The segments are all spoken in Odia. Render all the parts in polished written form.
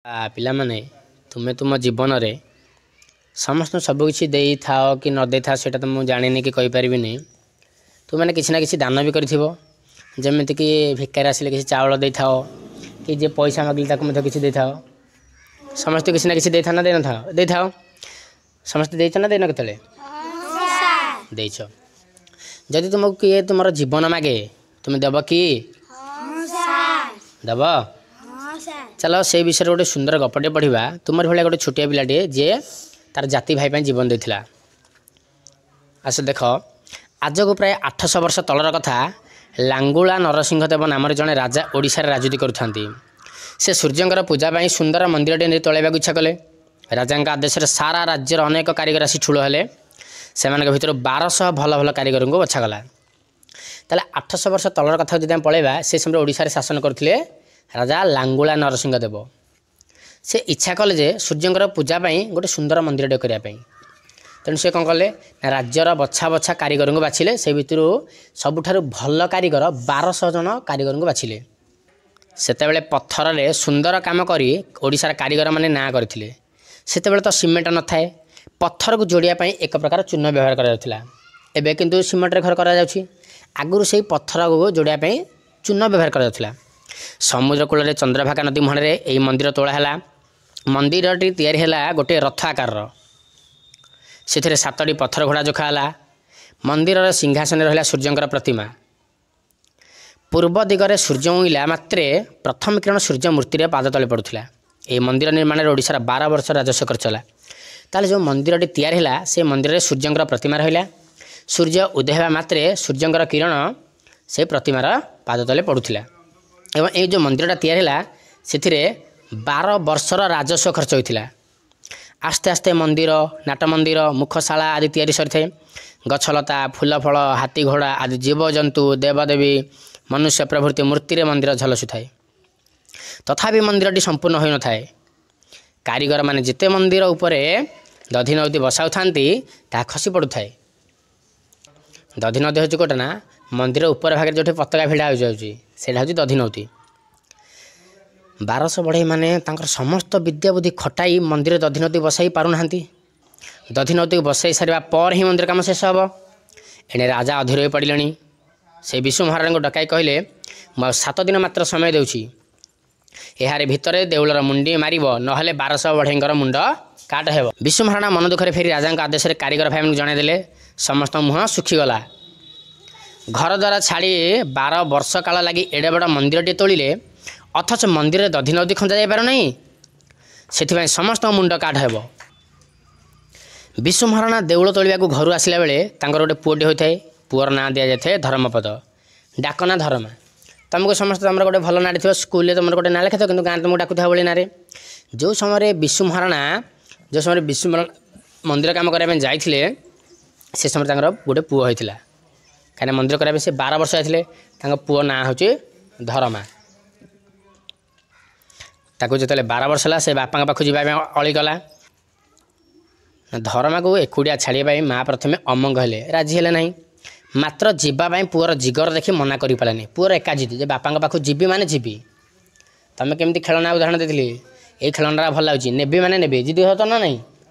ପିଲାମାନେ, ତୁମେ ତୁମ ଜୀବନରେ ସମସ୍ତଙ୍କୁ ସବୁକିଛି ଦେଇଥାଅ କି ନ ଦେଇଥାଅ ସେଇଟା ତ ମୁଁ ଜାଣିନି କି କହିପାରିବିନି। ତୁମେମାନେ କିଛି ନା କିଛି ଦାନ ବି କରିଥିବ, ଯେମିତିକି ଭିକାରୀ ଆସିଲେ କିଛି ଚାଉଳ ଦେଇଥାଅ, କି ଯିଏ ପଇସା ମାଗିଲେ ତାକୁ ମଧ୍ୟ କିଛି ଦେଇଥାଅ। ସମସ୍ତେ କିଛି ନା କିଛି ଦେଇଥାଅ ନା ଦେଇନଥାଅ? ଦେଇଥାଅ। ସମସ୍ତେ ଦେଇଛ ନା ଦେଇନ? କେତେବେଳେ ଦେଇଛ? ଯଦି ତୁମକୁ କିଏ ତୁମର ଜୀବନ ମାଗେ, ତୁମେ ଦେବ କି? ଦେବ? ଚାଲ ସେଇ ବିଷୟରେ ଗୋଟେ ସୁନ୍ଦର ଗପଟେ ପଢ଼ିବା। ତୁମର ଭଳିଆ ଗୋଟେ ଛୋଟିଆ ପିଲାଟିଏ ଯିଏ ତାର ଜାତି ଭାଇ ପାଇଁ ଜୀବନ ଦେଇଥିଲା। ଆସ ଦେଖ, ଆଜକୁ ପ୍ରାୟ 800 ବର୍ଷ ତଳର କଥା। ଲାଙ୍ଗୁଳା ନରସିଂହ ଦେବ ନାମରେ ଜଣେ ରାଜା ଓଡ଼ିଶାରେ ରାଜୁତି କରୁଥାନ୍ତି। ସେ ସୂର୍ଯ୍ୟଙ୍କର ପୂଜା ପାଇଁ ସୁନ୍ଦର ମନ୍ଦିରଟିଏ ତୋଳାଇବାକୁ ଇଚ୍ଛା କଲେ। ରାଜାଙ୍କ ଆଦେଶରେ ସାରା ରାଜ୍ୟର ଅନେକ କାରିଗର ଆସି ଠୁଳ ହେଲେ। ସେମାନଙ୍କ ଭିତରୁ 1200 ଭଲ ଭଲ କାରିଗରଙ୍କୁ ବଛାଗଲା। ତାହେଲେ 800 ବର୍ଷ ତଳର କଥା ଯଦି ଆମେ ପଳେଇବା, ସେ ସମୟରେ ଓଡ଼ିଶାରେ ଶାସନ କରୁଥିଲେ ରାଜା ଲାଙ୍ଗୁଳା ନରସିଂହ ଦେବ। ସେ ଇଚ୍ଛା କଲେ ଯେ ସୂର୍ଯ୍ୟଙ୍କର ପୂଜା ପାଇଁ ଗୋଟେ ସୁନ୍ଦର ମନ୍ଦିରଟେ କରିବା ପାଇଁ। ତେଣୁ ସେ କ'ଣ କଲେ ନା, ରାଜ୍ୟର ବଛା ବଛା କାରିଗରଙ୍କୁ ବାଛିଲେ। ସେ ଭିତରୁ ସବୁଠାରୁ ଭଲ କାରିଗର 1200 ଜଣ କାରିଗରଙ୍କୁ ବାଛିଲେ। ସେତେବେଳେ ପଥରରେ ସୁନ୍ଦର କାମ କରି ଓଡ଼ିଶାର କାରିଗରମାନେ ନାଁ କରିଥିଲେ। ସେତେବେଳେ ତ ସିମେଣ୍ଟ ନଥାଏ, ପଥରକୁ ଯୋଡ଼ିବା ପାଇଁ ଏକ ପ୍ରକାର ଚୂନ ବ୍ୟବହାର କରାଯାଉଥିଲା। ଏବେ କିନ୍ତୁ ସିମେଣ୍ଟରେ ଘର କରାଯାଉଛି, ଆଗରୁ ସେଇ ପଥରକୁ ଯୋଡ଼ିବା ପାଇଁ ଚୂନ ବ୍ୟବହାର କରାଯାଉଥିଲା। ସମୁଦ୍ର କୂଳରେ ଚନ୍ଦ୍ରଭାଗା ନଦୀ ମୁହାଣରେ ଏହି ମନ୍ଦିର ତୋଳା ହେଲା। ମନ୍ଦିରଟି ତିଆରି ହେଲା ଗୋଟିଏ ରଥ ଆକାରର। ସେଥିରେ 7ଟି ପଥର ଘୋଡ଼ା ଯୋଖା ହେଲା। ମନ୍ଦିରର ସିଂହାସନରେ ରହିଲା ସୂର୍ଯ୍ୟଙ୍କର ପ୍ରତିମା। ପୂର୍ବ ଦିଗରେ ସୂର୍ଯ୍ୟ ଉଇଁଲା ମାତ୍ରେ ପ୍ରଥମ କିରଣ ସୂର୍ଯ୍ୟ ମୂର୍ତ୍ତିରେ ପାଦ ତଳେ ପଡ଼ୁଥିଲା। ଏହି ମନ୍ଦିର ନିର୍ମାଣରେ ଓଡ଼ିଶାର 12 ବର୍ଷ ରାଜସ୍ୱ ଖର୍ଚ୍ଚ ହେଲା। ତାହେଲେ ଯେଉଁ ମନ୍ଦିରଟି ତିଆରି ହେଲା, ସେ ମନ୍ଦିରରେ ସୂର୍ଯ୍ୟଙ୍କର ପ୍ରତିମା ରହିଲା। ସୂର୍ଯ୍ୟ ଉଦୟ ହେବା ମାତ୍ରେ ସୂର୍ଯ୍ୟଙ୍କର କିରଣ ସେ ପ୍ରତିମାର ପାଦ ତଳେ ପଡ଼ୁଥିଲା। ଏବଂ ଏଇ ଯେଉଁ ମନ୍ଦିରଟା ତିଆରି ହେଲା, ସେଥିରେ 12 ବର୍ଷର ରାଜସ୍ୱ ଖର୍ଚ୍ଚ ହୋଇଥିଲା। ଆସ୍ତେ ଆସ୍ତେ ମନ୍ଦିର, ନାଟ ମନ୍ଦିର, ମୁଖଶାଳା ଆଦି ତିଆରି ସରିଥାଏ। ଗଛଲତା, ଫୁଲ ଫଳ, ହାତୀ ଘୋଡ଼ା ଆଦି ଜୀବଜନ୍ତୁ, ଦେବାଦେବୀ, ମନୁଷ୍ୟ ପ୍ରଭୃତି ମୂର୍ତ୍ତିରେ ମନ୍ଦିର ଝଲସୁଥାଏ। ତଥାପି ମନ୍ଦିରଟି ସମ୍ପୂର୍ଣ୍ଣ ହୋଇନଥାଏ। କାରିଗରମାନେ ଯେତେ ମନ୍ଦିର ଉପରେ ଦଧିନଉତି ବସାଉଥାନ୍ତି, ତାହା ଖସି ପଡ଼ୁଥାଏ। ଦଧିନଉତି ହେଉଛି କେଉଁଟା ନା, ମନ୍ଦିର ଉପର ଭାଗରେ ଯେଉଁଠି ପତାକା ଭିଡ଼ା ହୋଇଯାଉଛି, ସେଇଟା ହେଉଛି ଦଧିନଉତି। 1200 ବଢ଼େଇମାନେ ତାଙ୍କର ସମସ୍ତ ବିଦ୍ୟା ବୁଦ୍ଧି ଖଟାଇ ମନ୍ଦିର ଦଧିନଉତି ବସାଇ ପାରୁନାହାନ୍ତି। ଦଧିନଉତିକୁ ବସାଇ ସାରିବା ପରେ ହିଁ ମନ୍ଦିର କାମ ଶେଷ ହେବ। ଏଣେ ରାଜା ଅଧୀର ହୋଇ ପଡ଼ିଲେଣି। ସେ ବିଶୁ ମହାରାଣାଙ୍କୁ ଡକାଇ କହିଲେ, ମୁଁ ଆଉ 7 ଦିନ ମାତ୍ର ସମୟ ଦେଉଛି। ଏହାରି ଭିତରେ ଦେଉଳର ମୁଣ୍ଡି ମାରିବ, ନହେଲେ 1200 ବଢ଼େଇଙ୍କର ମୁଣ୍ଡ କାଟ ହେବ। ବିଶୁ ମହାରାଣା ମନ ଦୁଃଖରେ ଫେରି ରାଜାଙ୍କ ଆଦେଶରେ କାରିଗର ଭାଇମାନଙ୍କୁ ଜଣାଇଦେଲେ। ସମସ୍ତଙ୍କ ମୁହଁ ଶୁଖିଗଲା। ଘର ଦ୍ୱାରା ଛାଡ଼ି 12 ବର୍ଷ କାଳ ଲାଗି ଏଡ଼େ ବଡ଼ ମନ୍ଦିରଟିଏ ତୋଳିଲେ, ଅଥଚ ମନ୍ଦିରରେ ଦଧିନଉତି ଖଞ୍ଜା ଯାଇପାରୁନାହିଁ। ସେଥିପାଇଁ ସମସ୍ତଙ୍କ ମୁଣ୍ଡ କାଟ ହେବ। ବିଶୁ ମହାରଣା ଦେଉଳ ତୋଳିବାକୁ ଘରୁ ଆସିଲା ବେଳେ ତାଙ୍କର ଗୋଟେ ପୁଅଟି ହୋଇଥାଏ। ପୁଅର ନାଁ ଦିଆଯାଇଥାଏ ଧର୍ମପଦ, ଡାକ ନାଁ ଧରମା। ତୁମକୁ ସମସ୍ତେ ତୁମର ଗୋଟେ ଭଲ ନାଁଟେ ଥିବ, ସ୍କୁଲରେ ତୁମର ଗୋଟେ ନାଁ ଲେଖାଥିବ, କିନ୍ତୁ ଗାଁରେ ତୁମକୁ ଡାକୁଥିବ ଭଳି ନାଁରେ। ଯେଉଁ ସମୟରେ ବିଶୁ ମହାରଣା, ଯେଉଁ ସମୟରେ ବିଶୁ ମନ୍ଦିର କାମ କରିବା ପାଇଁ ଯାଇଥିଲେ, ସେ ସମୟରେ ତାଙ୍କର ଗୋଟେ ପୁଅ ହୋଇଥିଲା। କାହିଁକିନା ମନ୍ଦିର କରିବା ପାଇଁ ସେ 12 ବର୍ଷ ଯାଇଥିଲେ। ତାଙ୍କ ପୁଅ ନାଁ ହେଉଛି ଧରମା। ତାକୁ ଯେତେବେଳେ 12 ବର୍ଷ ହେଲା, ସେ ବାପାଙ୍କ ପାଖକୁ ଯିବା ପାଇଁ ଅଳି କଲା। ଧରମାକୁ ଏକୁଟିଆ ଛାଡ଼ିବା ପାଇଁ ମା ପ୍ରଥମେ ଅମଙ୍ଗ ହେଲେ, ରାଜି ହେଲେ ନାହିଁ। ମାତ୍ର ଯିବା ପାଇଁ ପୁଅର ଜିଗର ଦେଖି ମନା କରିପାରିଲାନି। ପୁଅର ଏକା ଜିଦି ଯେ ବାପାଙ୍କ ପାଖକୁ ଯିବି ମାନେ ଯିବି। ତୁମେ କେମିତି ଖେଳନା ଉଦାହରଣ ଦେଇଥିଲି, ଏଇ ଖେଳନାଟା ଭଲ ଲାଗୁଛି, ନେବି ମାନେ ନେବି, ଜିଦି ତ ନା ନାହିଁ?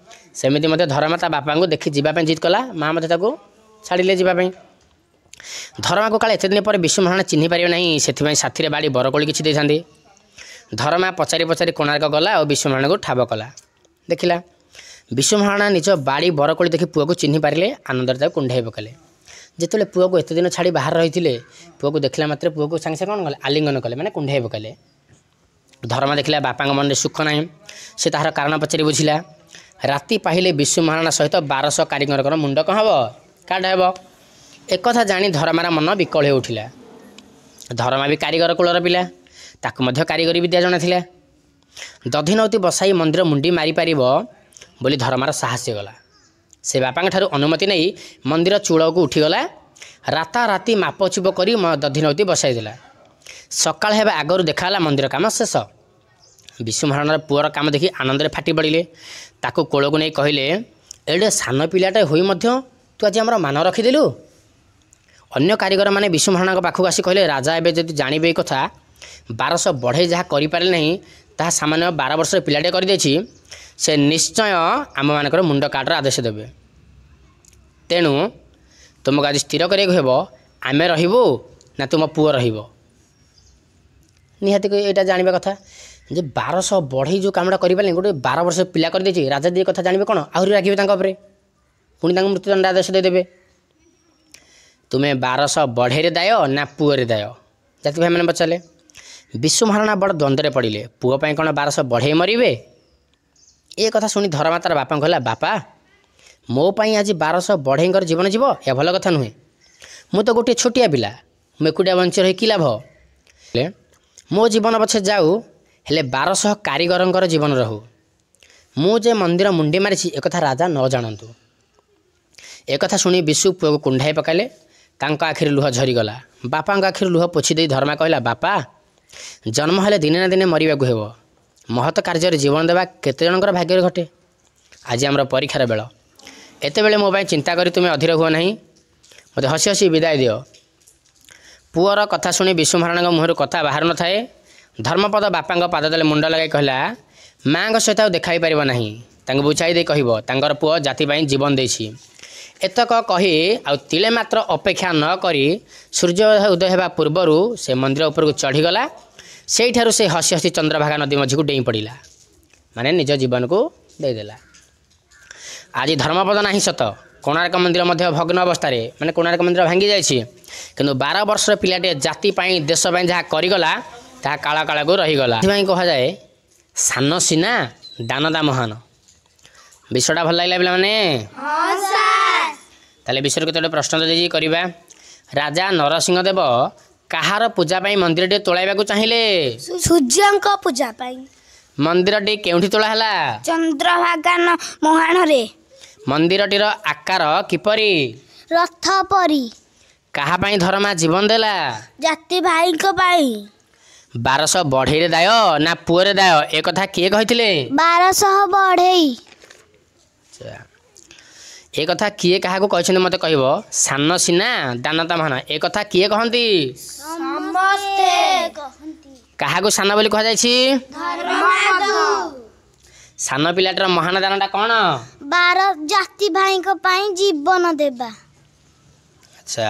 ସେମିତି ମଧ୍ୟ ଧରମା ତା ବାପାଙ୍କୁ ଦେଖି ଯିବା ପାଇଁ ଜିଦ୍ କଲା। ମା ମଧ୍ୟ ତାକୁ ଛାଡ଼ିଲେ ଯିବା ପାଇଁ। ଧରମାକୁ କାଳେ ଏତେ ଦିନ ପରେ ବିଶୁ ମହାରଣା ଚିହ୍ନି ପାରିବେ ନାହିଁ, ସେଥିପାଇଁ ସାଥିରେ ବାଡ଼ି ବରକୋଳି କିଛି ଦେଇଥାନ୍ତି। ଧରମା ପଚାରି ପଚାରି କୋଣାର୍କ ଗଲା ଆଉ ବିଶୁ ମହାରଣାକୁ ଠାବ କଲା, ଦେଖିଲା। ବିଶୁ ମହାରଣା ନିଜ ବାଡ଼ି ବରକୋଳି ଦେଖି ପୁଅକୁ ଚିହ୍ନି ପାରିଲେ। ଆନନ୍ଦରେ ତାକୁ କୁଣ୍ଢାଇ ପକାଇଲେ। ଯେତେବେଳେ ପୁଅକୁ ଏତେ ଦିନ ଛାଡ଼ି ବାହାରେ ରହିଥିଲେ, ପୁଅକୁ ଦେଖିଲା ମାତ୍ରେ ପୁଅକୁ ସାଙ୍ଗେ ସାଙ୍ଗେ କ'ଣ କଲେ? ଆଲିଙ୍ଗନ କଲେ, ମାନେ କୁଣ୍ଢାଇ ପକାଇଲେ। ଧରମା ଦେଖିଲା ବାପାଙ୍କ ମନରେ ସୁଖ ନାହିଁ। ସେ ତାହାର କାରଣ ପଚାରି ବୁଝିଲା। ରାତି ପାହିଲେ ବିଶୁ ମହାରଣା ସହିତ 1200 କାରିଗରଙ୍କର ମୁଣ୍ଡ କ'ଣ ହେବ? କାଟ ହେବ। ଏକଥା ଜାଣି ଧରମାର ମନ ବିକଳ ହୋଇ ଉଠିଲା। ଧରମା ବି କାରିଗର କୂଳର ପିଲା, ତାକୁ ମଧ୍ୟ କାରିଗରୀ ବିଦ୍ୟା ଜଣାଥିଲା। ଦଧିନଉତି ବସାଇ ମନ୍ଦିର ମୁଣ୍ଡି ମାରିପାରିବ ବୋଲି ଧରମାର ସାହସ ହେଇଗଲା। ସେ ବାପାଙ୍କ ଠାରୁ ଅନୁମତି ନେଇ ମନ୍ଦିର ଚୂଳକୁ ଉଠିଗଲା। ରାତାରାତି ମାପଚୁପ କରି ଦଧିନଉତି ବସାଇଦେଲା। ସକାଳ ହେବା ଆଗରୁ ଦେଖାଗଲା ମନ୍ଦିର କାମ ଶେଷ। ବିଶୁ ମହାରଣାର ପୁଅର କାମ ଦେଖି ଆନନ୍ଦରେ ଫାଟି ପଡ଼ିଲେ। ତାକୁ କୋଳକୁ ନେଇ କହିଲେ, ଏଡ଼େ ସାନ ପିଲାଟେ ହୋଇ ମଧ୍ୟ ତୁ ଆଜି ଆମର ମାନ ରଖିଦେଲୁ। ଅନ୍ୟ କାରିଗରମାନେ ବିଶୁ ମହାରଣାଙ୍କ ପାଖକୁ ଆସି କହିଲେ, ରାଜା ଏବେ ଯଦି ଜାଣିବେ ଏଇ କଥା, 1200 ବଢ଼େଇ ଯାହା କରିପାରିଲେ ନାହିଁ, ତାହା ସାମାନ୍ୟ 12 ବର୍ଷର ପିଲାଟିଏ କରିଦେଇଛି, ସେ ନିଶ୍ଚୟ ଆମମାନଙ୍କର ମୁଣ୍ଡ କାଟର ଆଦେଶ ଦେବେ। ତେଣୁ ତୁମକୁ ଆଜି ସ୍ଥିର କରିବାକୁ ହେବ, ଆମେ ରହିବୁ ନା ତୁମ ପୁଅ ରହିବ। ନିହାତି ଏଇଟା ଜାଣିବା କଥା ଯେ 1200 ବଢ଼େଇ ଯେଉଁ କାମଟା କରିପାରିଲେନି, ଗୋଟେ 12 ବର୍ଷ ପିଲା କରିଦେଇଛି। ରାଜା ଯଦି କଥା ଜାଣିବେ କ'ଣ, ଆହୁରି ରାଗିବେ ତାଙ୍କ ଉପରେ, ପୁଣି ତାଙ୍କୁ ମୃତ୍ୟୁଦଣ୍ଡ ଆଦେଶ ଦେଇଦେବେ। ତୁମେ 1200 ବଢ଼େଇରେ ଦାୟ ନା ପୁଅରେ ଦାୟ, ଜାତି ଭାଇମାନେ ପଚାରିଲେ। ବିଶୁ ମହାରଣା ବଡ଼ ଦ୍ୱନ୍ଦ୍ୱରେ ପଡ଼ିଲେ। ପୁଅ ପାଇଁ କ'ଣ 1200 ବଢ଼େଇ ମରିବେ? ଏ କଥା ଶୁଣି ଧରମା ତାର ବାପାଙ୍କୁ କହିଲା, ବାପା, ମୋ ପାଇଁ ଆଜି 1200 ବଢ଼େଇଙ୍କର ଜୀବନ ଯିବ, ଏହା ଭଲ କଥା ନୁହେଁ। ମୁଁ ତ ଗୋଟିଏ ଛୋଟିଆ ପିଲା, ମୁଁ ଏକୁଟିଆ ବଞ୍ଚି ରହି କି ଲାଭ? ହେଲେ ମୋ ଜୀବନ ପଛେ ଯାଉ, ହେଲେ 1200 କାରିଗରଙ୍କର ଜୀବନ ରହୁ। ମୁଁ ଯେ ମନ୍ଦିର ମୁଣ୍ଡି ମାରିଛି ଏକଥା ରାଜା ନ ଜାଣନ୍ତୁ। ଏକଥା ଶୁଣି ବିଶୁ ପୁଅକୁ କୁଣ୍ଢାଇ ପକାଇଲେ। ତାଙ୍କ ଆଖିରୁ ଲୁହ ଝରିଗଲା। ବାପାଙ୍କ ଆଖିରୁ ଲୁହ ପୋଛି ଦେଇ ଧର୍ମା କହିଲା, ବାପା, ଜନ୍ମ ହେଲେ ଦିନେ ନା ଦିନେ ମରିବାକୁ ହେବ। ମହତ କାର୍ଯ୍ୟରେ ଜୀବନ ଦେବା କେତେ ଜଣଙ୍କର ଭାଗ୍ୟରେ ଘଟେ? ଆଜି ଆମର ପରୀକ୍ଷାର ବେଳ। ଏତେବେଳେ ମୋ ପାଇଁ ଚିନ୍ତା କରି ତୁମେ ଅଧୀର ହୁଅ ନାହିଁ। ମୋତେ ହସି ହସି ବିଦାୟ ଦିଅ। ପୁଅର କଥା ଶୁଣି ବିଶୁ ମହାରଣାଙ୍କ ମୁହଁରୁ କଥା ବାହାରୁ ନଥାଏ। ଧର୍ମପଦ ବାପାଙ୍କ ପାଦ ତଳେ ମୁଣ୍ଡ ଲଗାଇ କହିଲା, ମାଆଙ୍କ ସହିତ ଆଉ ଦେଖା ହେଇପାରିବ ନାହିଁ। ତାଙ୍କୁ ବୁଝାଇ ଦେଇ କହିବ ତାଙ୍କର ପୁଅ ଜାତି ପାଇଁ ଜୀବନ ଦେଇଛି। ଏତକ କହି ଆଉ ତିଳେ ମାତ୍ର ଅପେକ୍ଷା ନ କରି ସୂର୍ଯ୍ୟ ଉଦୟ ହେବା ପୂର୍ବରୁ ସେ ମନ୍ଦିର ଉପରକୁ ଚଢ଼ିଗଲା। ସେଇଠାରୁ ସେ ହସି ହସି ଚନ୍ଦ୍ରଭାଗା ନଦୀ ମଝିକୁ ଡେଇଁ ପଡ଼ିଲା, ମାନେ ନିଜ ଜୀବନକୁ ଦେଇଦେଲା। ଆଜି ଧର୍ମପଦ ନାହିଁ ସତ, କୋଣାର୍କ ମନ୍ଦିର ମଧ୍ୟ ଭଗ୍ନ ଅବସ୍ଥାରେ, ମାନେ କୋଣାର୍କ ମନ୍ଦିର ଭାଙ୍ଗି ଯାଇଛି। କିନ୍ତୁ 12 ବର୍ଷର ପିଲାଟିଏ ଜାତି ପାଇଁ, ଦେଶ ପାଇଁ ଯାହା କରିଗଲା ତାହା କାଳ କାଳକୁ ରହିଗଲା। ସେଥିପାଇଁ କୁହାଯାଏ ସାନ ସିନା ଦାନଦା ମହାନ। ବିଷୟଟା ଭଲ ଲାଗିଲା ପିଲାମାନେ? ତାହେଲେ ବିଷୟରେ କେତେ ଗୋଟେ ପ୍ରଶ୍ନ ଦେଇଛି କରିବା। ରାଜା ନରସିଂହ ଦେବ କାହାର ପୂଜା ପାଇଁ ମନ୍ଦିରଟି ତୋଳାଇବାକୁ ଚାହିଁଲେ? ସୂର୍ଯ୍ୟଙ୍କ ପୂଜା ପାଇଁ। ମନ୍ଦିରଟି କେଉଁଠି ତୋଳା ହେଲା? ଚନ୍ଦ୍ରଭାଗା ମୁହାଣରେ। ମନ୍ଦିରଟିର ଆକାର କିପରି? ରଥ ପରି। କାହା ପାଇଁ ଧରମା ଜୀବନ ଦେଲା? ଜାତି ଭାଇଙ୍କ ପାଇଁ। 1200 ବଢ଼େଇରେ ଦାୟ ନା ପୁଅରେ ଦାୟ, ଏ କଥା କିଏ କହିଥିଲେ? 1200 ବଢ଼େଇ। ଏ କଥା କିଏ କାହାକୁ କହିଛନ୍ତି ମୋତେ କହିବ? ସାନ ସିନା ଦାନତା ମହାନ, ଏ କଥା କିଏ କହନ୍ତି? ସମସ୍ତେ କହନ୍ତି। କାହାକୁ ସାନ ବୋଲି କୁହାଯାଇଛି? ସାନ ପିଲାଟିର ମହାନ ଦାନଟା କ'ଣ? 12 ଜାତି ଭାଇଙ୍କ ପାଇଁ ଜୀବନ ଦେବା। ଆଚ୍ଛା,